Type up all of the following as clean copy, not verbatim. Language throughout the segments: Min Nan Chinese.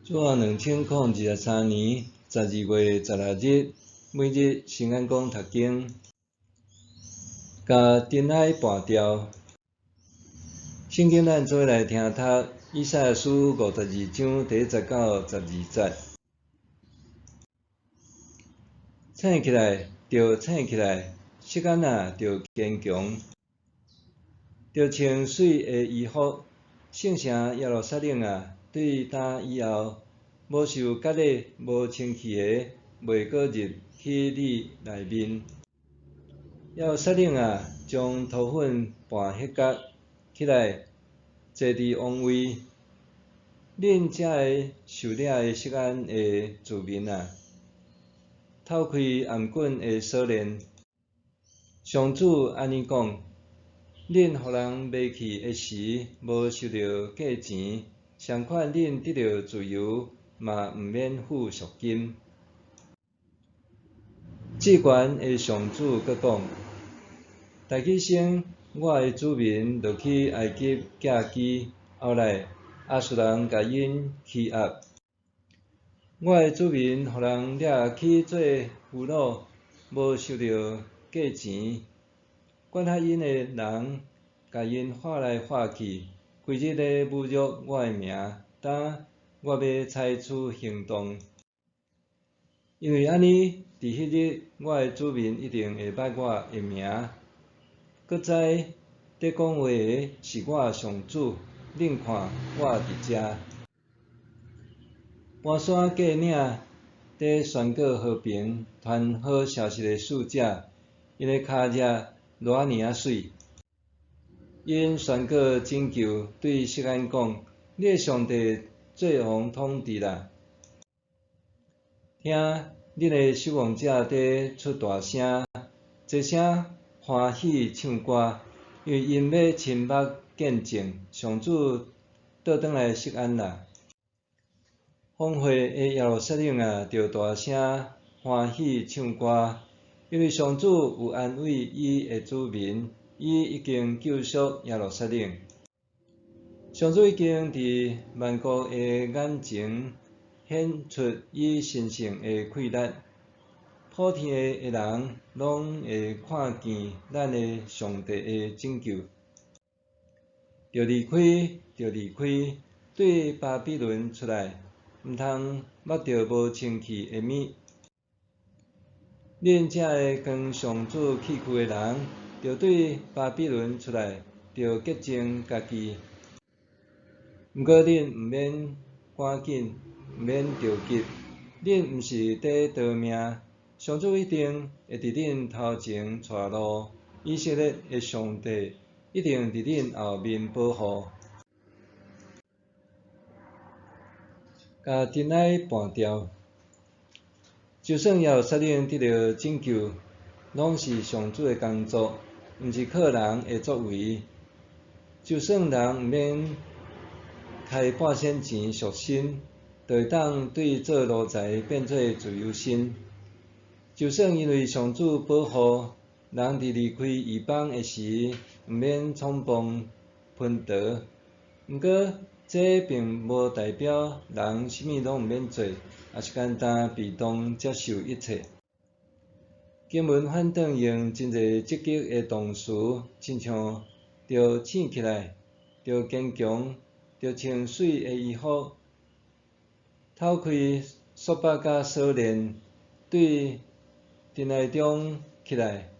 主後2023年12月16日，每日新眼光讀經，共塵埃拚掉。聖經咱做伙來聽讀以賽亞書52章第1節到12節。醒起來，著醒起來，錫安啊，著堅強，著穿媠的衣服，聖城耶路撒冷啊，對今以後，無受割禮、無清氣的，袂閣入去你內面。耶路撒冷啊，將塗粉拌彼角，起來，坐佇王位。恁這个受掠的錫安的子民啊，透開頷頸的鎖鏈。上主按呢講：恁予人賣去的時，無收著價錢，相款恁得著自由，嘛毋免付贖金。至懸的上主閣講：大起先，我的子民落去埃及寄居，後來亞述人共𪜶欺壓。我的子民予人掠去做俘虜，無收著價錢。管轄𪜶的人共𪜶劃來劃去，規日咧侮辱我的名。今我欲採取行動，因為按呢，佇彼日，我的子民一定會捌我的名，閣知佇講話的是我上主。恁看，我佇遮。盤山過嶺，佇宣告和平、傳好消息的使者，𪜶的跤跡偌爾仔媠。𪜶宣告拯救，對錫安講：你的上帝做王統治啦！聽，恁的守望者佇出大聲，齊聲歡喜唱歌，因為𪜶欲親目見證上主倒轉來錫安啦。荒廢的耶路撒冷啊，著大聲歡喜唱歌，因為上主有安慰伊的子民，伊已經救贖耶路撒冷。上主已經佇萬國的眼前顯出伊神聖的氣力，普天的人攏會看見咱的上帝的拯救。著離開，著離開，對巴比倫出來，毋通捌著無清氣的物。恁這个扛上主器具的人，著對巴比倫出來，著潔淨家己。毋過恁毋免趕緊，毋免著急，恁毋是佇逃命，上主一定會佇恁頭前帶路，以色列的上帝一定佇恁後面保護。共塵埃拚掉，就算耶路撒冷得著拯救，攏是上主的工作，毋是靠人的作為。就算人毋免開半仙錢贖身，就會當對做奴才變做自由身。就算因為上主保護，人佇離開異邦的時，毋免衝動奔逃。毋過，這並無代表人啥物攏毋免做，抑是簡單被動接受一切。經文反轉用真濟積極的動詞，親像著醒起來，著堅強，著穿媠的衣服，透開束縛佮鎖鏈，對塵埃中起來，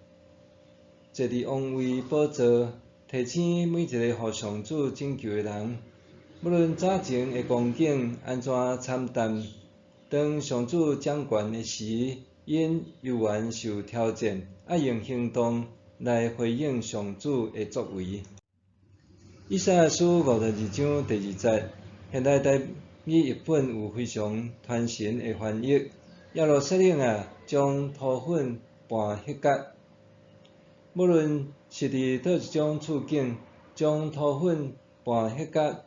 坐佇王位寶座，提醒每一个予上主拯救的人，無論早前的光景按怎慘淡，當上主掌權的時，𪜶猶原受挑戰，愛用行動來回應上主的作為。以賽亞書52章第2節，現代台語譯本有非常傳神的翻譯。耶路撒冷啊，將塗粉拌彼角。無論是佇佗一種處境，將塗粉拌彼角，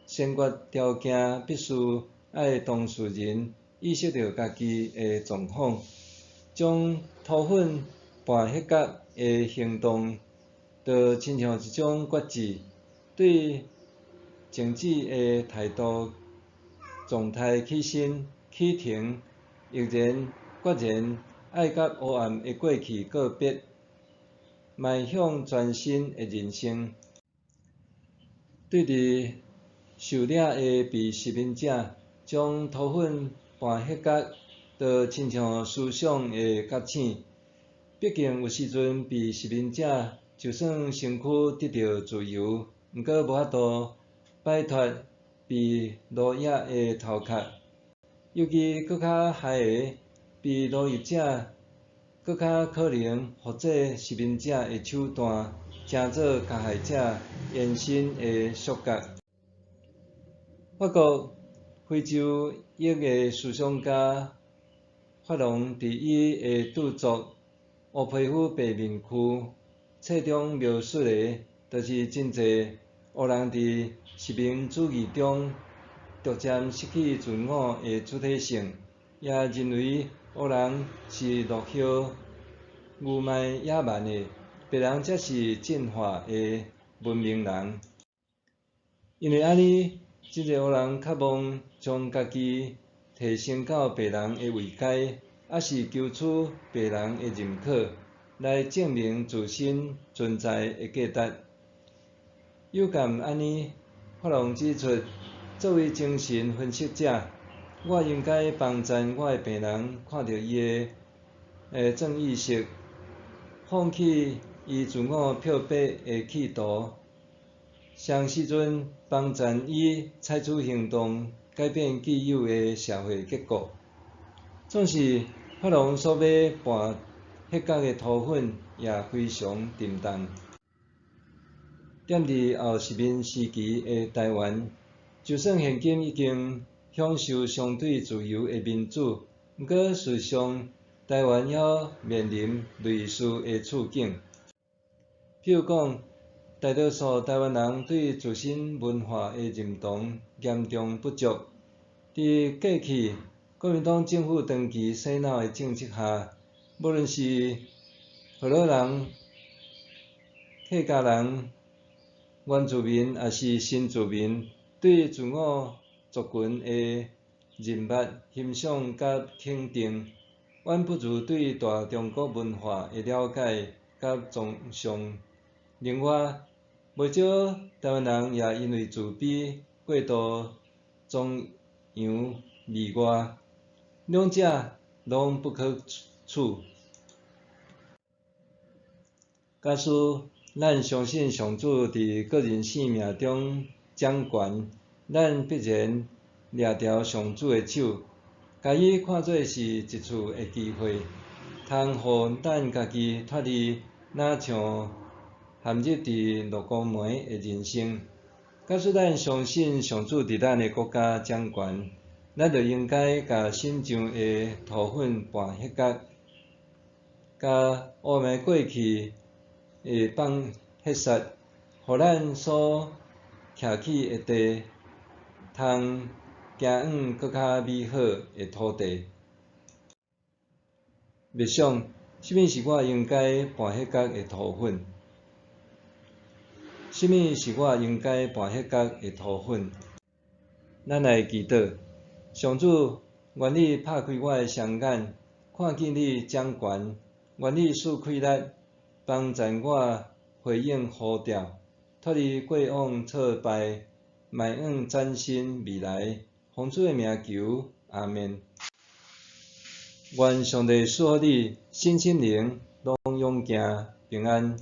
先決條件必須愛當事人意識著家己的狀況，將塗粉拌彼角的行動，就親像一種決志，對靜止的態度狀態起身、起停，毅然決然愛佮黑暗的過去告別，邁向全新的人生。對佇受領的被殖民者，將塗粉拌彼角，就親像思想的覺醒。畢竟有時陣被殖民者就算身軀得著自由，毋過無法度擺脫被奴役的頭殼。尤其閣較害的，被奴役者閣較可能予這殖民者的手段，成做加害者延伸的觸角。法國非洲裔的思想家法郎佇伊的著作《烏皮膚白面具》冊中描述的，就是真濟黑人佇殖民主義中逐漸失去自我的主體性，也認為黑人是落後、愚昧、野蠻的，白人才是進化的文明人。因為按呢，真濟黑人渴望將家己提升到白人的位階，抑是求取白人的認可，來證明自身存在的價值。有鑑按呢，法郎指出，作為精神分析者，我應該幫贊我的病人看著伊的正意識，放棄伊自我漂白的企圖，同時陣幫贊伊採取行動，改變既有的社會結構。總是法郎所欲拌彼角的塗粉也非常沉重。踮佇後殖民時期的台灣，就算現今已經享受相對自由的民主，毋過事實上，台灣猶面臨類似的處境。譬如講，大多數台灣人對自身文化的認同嚴重不足。佇過去國民黨政府長期洗腦的政策下，無論是河洛人、客家人、原住民，抑是新住民，對自我族群的認捌、欣賞佮肯定，遠不如對大中國文化的了解佮崇尚。另外，袂少台灣人也因為自卑、過度崇洋媚外，兩者攏不可取。假使咱相信上主佇個人生命中掌權，咱必然掠著上主的手，共伊看做是一次的機會，通予咱家己脫離若像陷入佇落光門的人生。假使咱相信上主佇咱的國家掌權，咱就應該共新上的塗粉拌彼角，共黑暗的過去會放彼煞，予咱所徛起的地，通行往閣較美好的土地。默想，啥物是我應該拌彼角的塗粉？啥物是我應該拌彼角的塗粉？咱來祈禱，上主，願你拍開我的雙眼，看見你掌權，願你賜氣力，幫助我回應呼召，脫離過往挫敗，邁向嶄新未來。奉主的名求，阿們。願上帝賜予你身心靈攏勇健平安。